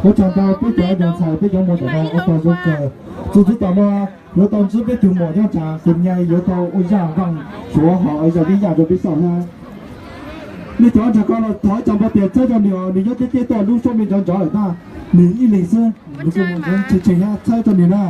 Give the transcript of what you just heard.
Ua tsaug ntau peb cov ntxhais peb cov muam ntawm no ua tau zoo kawg. Txuas ntxiv tom no yuav tau ntsib peb tus muam Yooj Tshav Xeem Nyaj yuav tau ua zaj vaj suav hos zaj vib yaj rau peb xauj na. Nej cov nrog ko los thov ib co npau taws txhawb rau nws os, nws nyob tiag tiag tau lub suab me nrov nrov lawm ntag, nws ib leeg xwb, nws tshee tshee thiab, txhawb rau nws na.